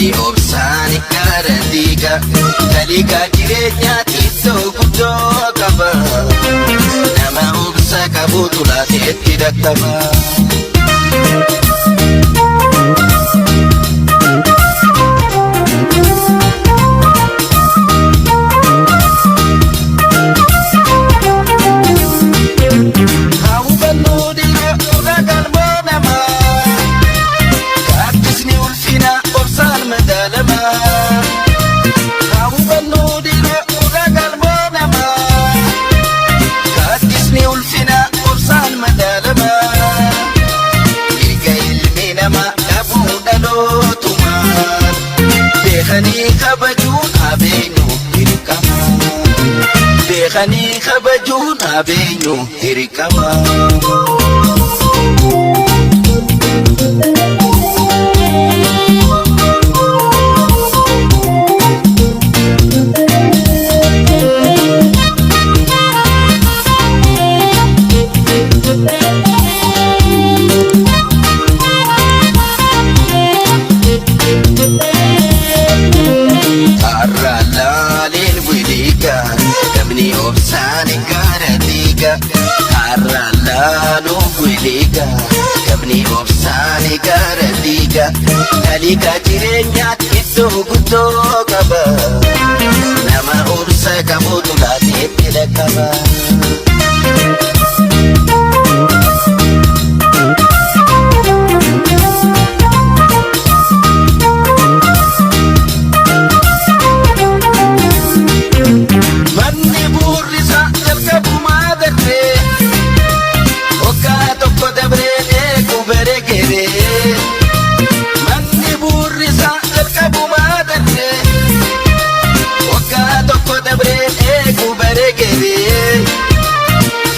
Gamni obsaan gaara diiga. Taliigaa jireenyaatti iddoo guddoo qaba. Nama obsa qabutu laateetti dhaqqaba. Haa hubannuu dhiira dhugaa galmoo namaa. Gaaddisni ulfina obsaan madaalamaa. Haa hubannuu dhiira dhugaa galmoo namaa. Gaaddisni ulfina obsaan madaalamaa. Mirga ilmi namaa dhabuu dhalootumaan. Beekanii kabajuun haa beenyu dirqama. Beekanii kabajuun haa beenyu dirqama. Har'a laaleen wiliiga gamni obsaan gaara diiga. Har'a laaluu wiliiga gamni obsaan gaara diiga. Taliigaa jireenyaatti iddoo guddoo qaba. Nama obsa qabutu laateetti dhaqqaba. Manni bu'uurri isaa jalqabumaa darbee waggaa tokko dabree eegu bareegeree. Manni bu'uurri isaa jalqabumaa darbee waggaa tokko dabree eegu bareegeree.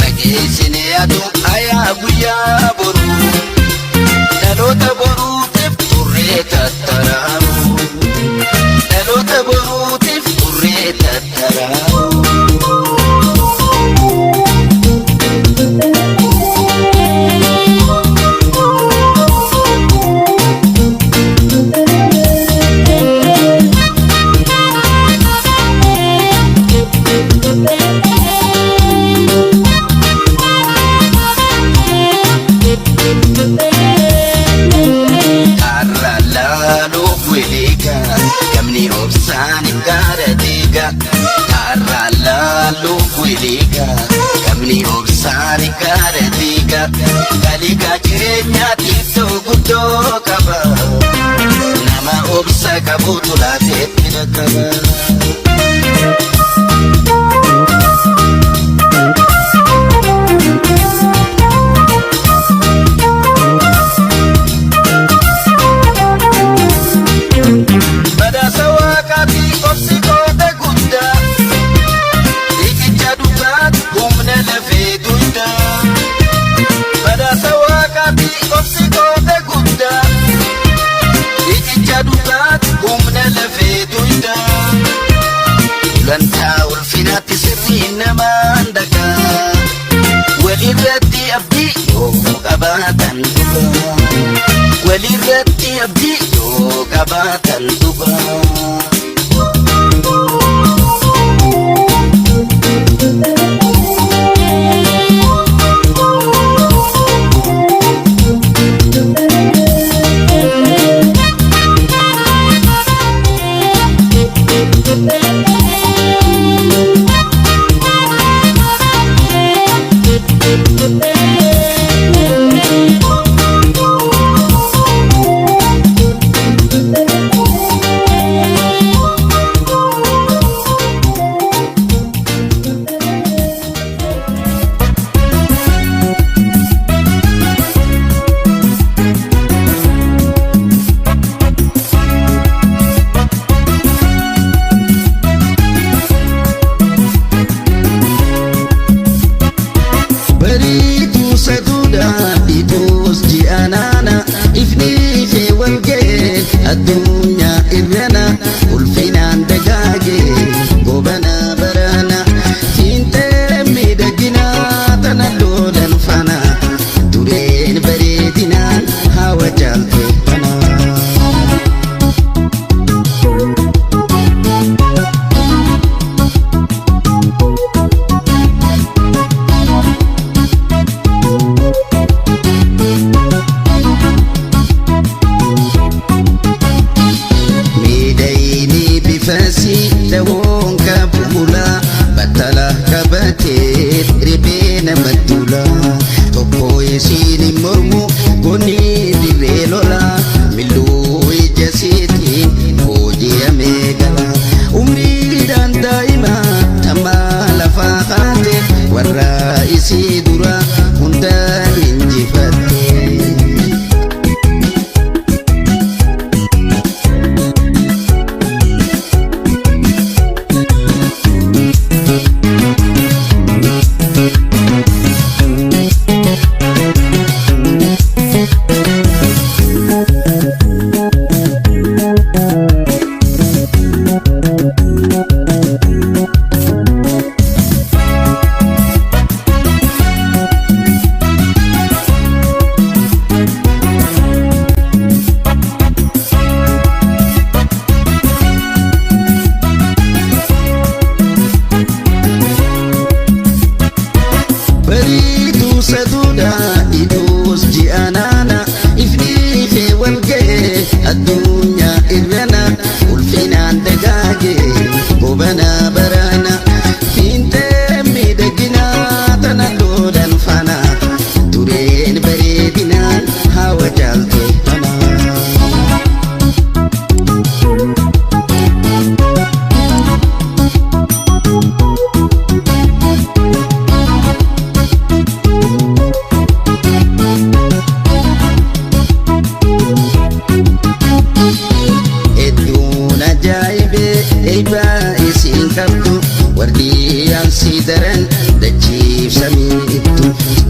Fageessinee aduu ayaa guyyaa boruu dhaloota boruutiif turree tattaraamu. Dhaloota boruutiif turree tattaraamu. Har'a laaluuf wiliiga gamni obsaan gaara diiga. Har'a laaluuf wiliiga gamni obsaan gaara diiga. Galiigaa jireenyaatti iddoo guddoo qaba. Nama obsa qabutu laateetti dhaqqaba. Badhaasa waaqaati obsi qooda guddaa. Riqicha dhugaat humna lafee dugdaa. Badhaasa waaqaati obsi qooda guddaa. Riqicha dhugaat humna lafee dugdaa. Gulantaa ulfinaatti sirrii namaan dhagaa. Walirratti abdii yoo qabaatan dhugaa. Walirratti abdii yoo qabaatan dhugaa. Bariituu saduudhaan dhiituus ji'anaana ifni ishee wal ga'e addunyaa irrana ulfinaan dagaage goobana barana fiintee miidhaginaa tana loolan fana dureen bareedinaan hawa jaalte kana. Ajaa'ibee eebbaa isiin qabdu wardiyaan si daran dachiif samii ittu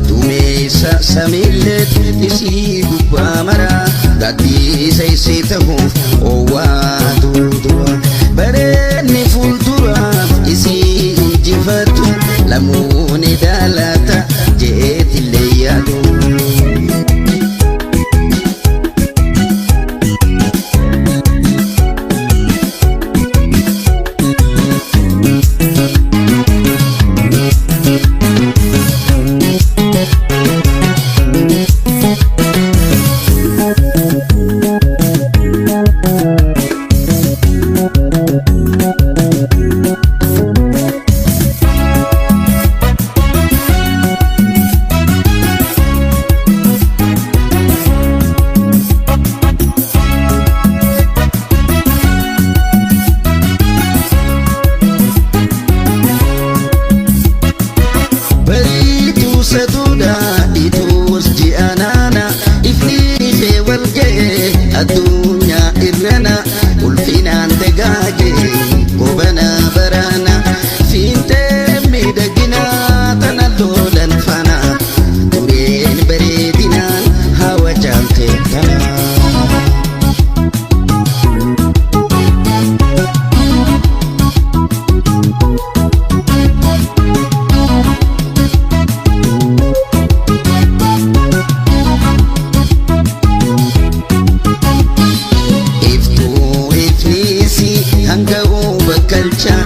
dumeessa samiillee isii gubbaa maraa gaaddiisa isii ta'uuf oowwaa dura bareenni fuulduraaf isii injifatu lamuuni daalata jeetillee yaadu. Bariituu saduudha ituus ji'anaana ifni ishee wal ga'e addunyaa irrana ulfinaan dagaage gobana baraana fiintee miidhaginaa tana lolan faana tureen bareedinaan hawa jaaltee tana. Iftuu ifniisi hanga bakkalcha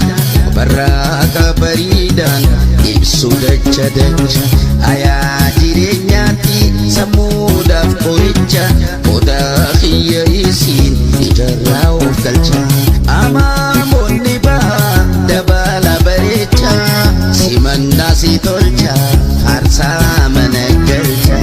barraaqa bariidhaan ibsu dacha dacha ayaa jireenyaatti sammuudhaaf qoricha qodaa xiyya isiin ijarraa of galcha amaamoonni baha dabala bareecha simannaa si tolcha faarsaa mana galcha.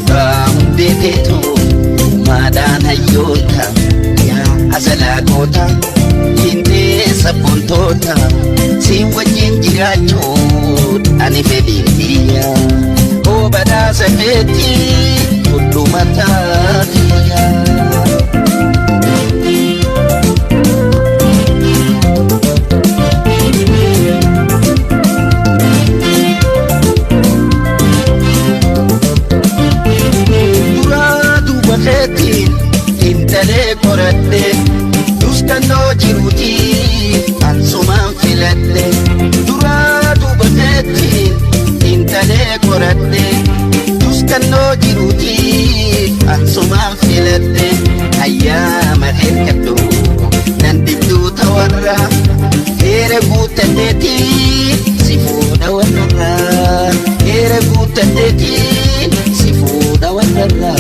Hundeeteetu maadaan hayyoota yaa azalaagoota hintee sabboontoota siin wajjin jiraachuun ani fedhiin biyya hoo badhaasa keetii hunduma taatiyya. Duraa duuba keetiin intalee qoradhe duskannoo jiruutiif ansumaan filadhe. Duraa duuba keetiin intalee qoradhe duskannoo jiruutiif ansumaan filadhe. Ayyaama hirkadhu nan dibduu tawarra heera guutanneetiin si fuudha warrarra heera guutanneetiin si fuudha warrarra.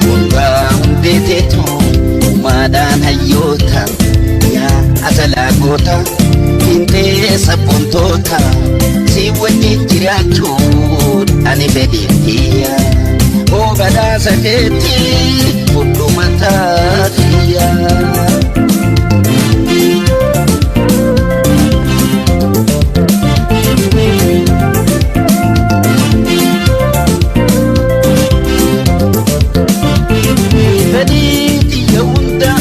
Waggaa hundeeteetu maadaan hayyoota yaa azalaagoota hintee sabboontoota si wajjin jiraachuun ani fedhiin kiyya hoo badhaasa keetii hunduma taatiyya. Fedhii xiyya hunda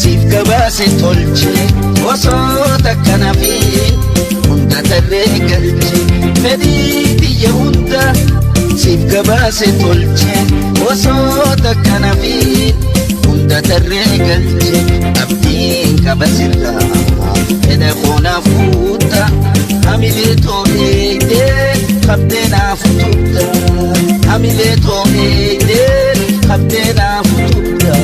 siif gabaase tolche osoo baase tolche osoo takka nafiin hunda tarree galche abdiin qaba sirraa fedha koonaaf guutta hamilee too eegdee qabdee naaf tubda hamilee too eegdee qabdee naaf tubda.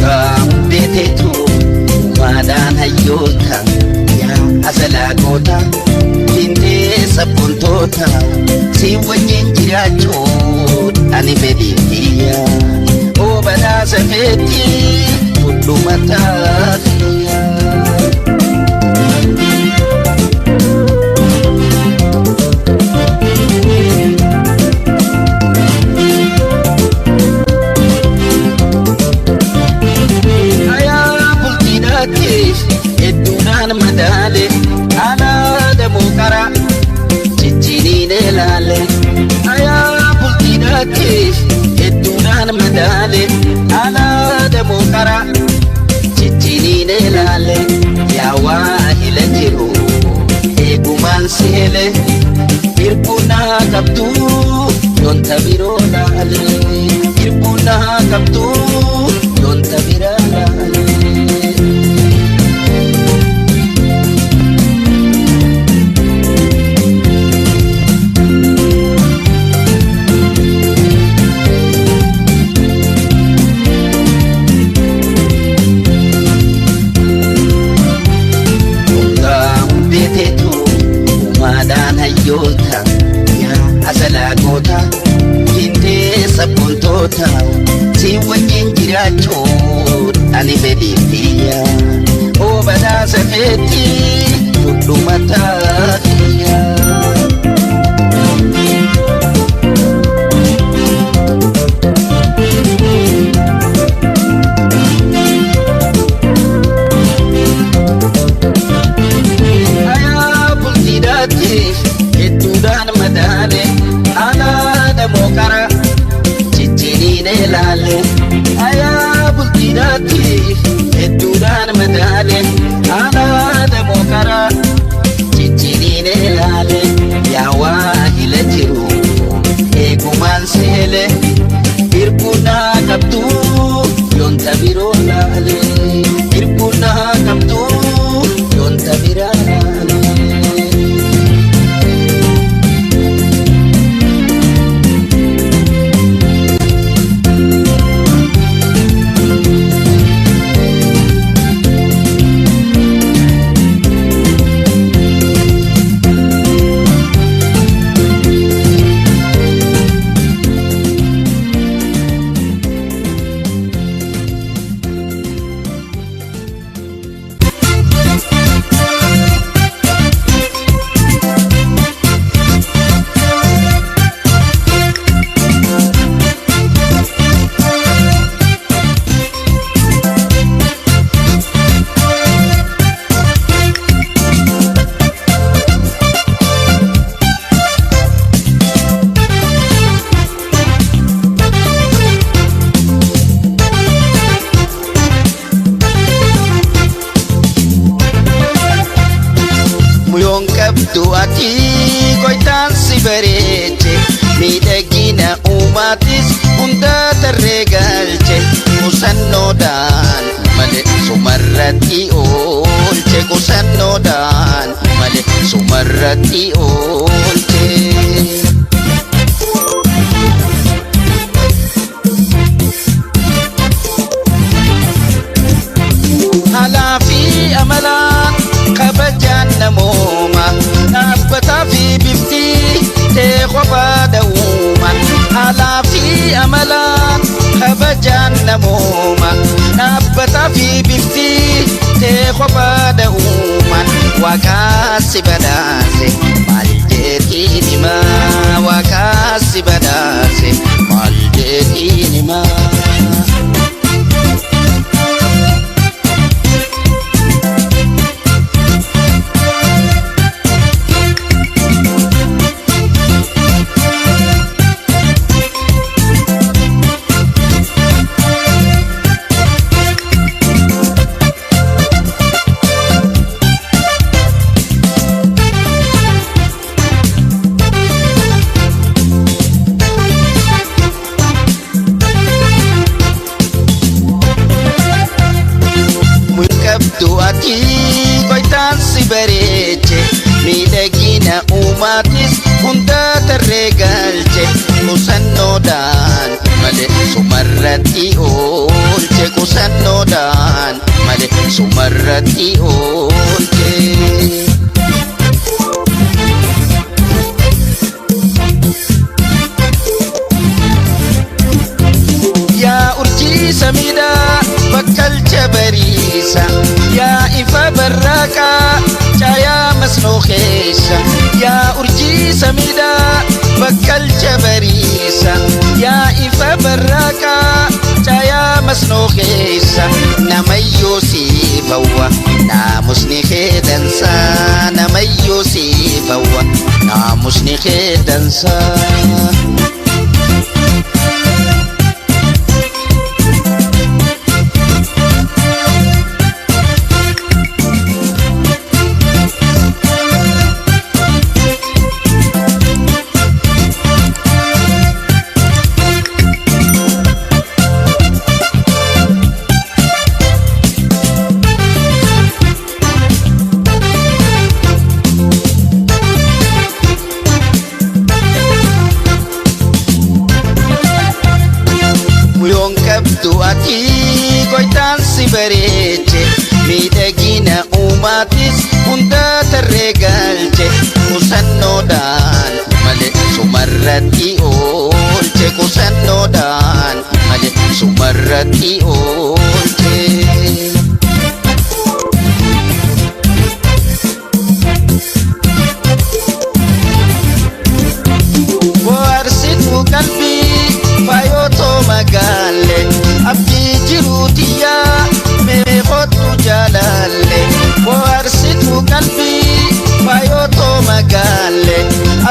Hundeeteetu uumaadhaan hayyoota yaa asalaaqoota fiintee sabboontoota si wajjin jiraachuun ani fedhiin kiyya oo badhaasa feetii fudhu mataa kiyya. Ayaa bultiidhaatiif hedduudhaan madaale alaa damoo qara jijjiiniin ilaale. Ayaa bultiidhaatiif hedduudhaan madaale alaa damoo qara jijjiiniin ilaale. Yaa waa hila jiru eegumaan si hele hirbuun naa qabdu yoonta biroo laale. Hirbuun naa qabdu yoonta biraa laale. Hundeeteetu uumaadhaan hayyoota yaa asalaaqoota fiintee sabboontoota si wajjin jiraachuun ani fedhiin kiyya oo badhaasa feetii fudhu mataa kiyya. Ayaa bultiidhaatiif hedduudhaan madaale alaa damoo qara jijjiiniin ilaale. Ayaa bultiidhaatiif hedduudhaan madaale alaa damoo qara jijjiiniin ilaale. Yaa waa hila jiru eegumaan si hele hirbuun naa qabdu yoonta biroo laale. Hirbuun naa qabdu yoonta biraa laale. Muyoon qabdu ati goytaan si bareeche miidhagina uumaatis hunda tarree galche qusannoodhaan malee sumarratti oolche qusannoodhaan malee sumarratti oolche. Haalaa fi amalaan kabajaan namooma dhaabbataa fi bifti tee kophaa da'uuma. Haalaa fi amalaan kabajaan namooma dhaabbataa fi bifti tee kophaa da'uuma. Waaqaa si badhaasa. sumarratti oolche qusannoodhaan malee sumarratti oolche. Yaa urjii samiidhaa bakkalcha bariisa yaa ifa barraaqaa caayaa masnoo keessa yaa urjii samiidhaa bakkalcha bariisa yaa ifa barraaqaa caayaa masnoo keessa namayyoo siifawwa naamusni kee dansaa namayyoo siifawwa naamusni kee dansaa. Muyoon qabdu ati goytaan si bareeche miidhagina uumaatis hunda tarree galche qusannoodhaan malee sumarratti oolche qusannoodhaan malee sumarratti oolche. Bohaarsituu qalbii faayotoo magaalle abdii jiruu tiyyaa meeqotu jaalalle. Bohaarsituu qalbii faayotoo magaalle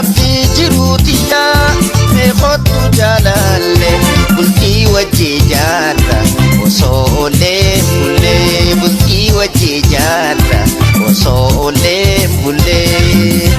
abdii jiruu tiyyaa meeqotu jaalalle. Bultii wajji jaarra osoo olee bullee bultii wajji jaarra osoo olee bullee.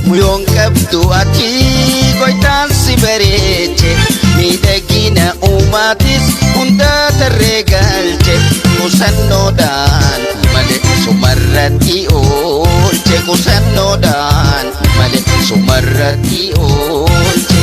Muyoon qabdu ati goytaan si bareeche miidhagina uumaatis hunda tarree galche qusannoodhaan malee sumarratti oolche qusannoodhaan malee sumarratti oolche.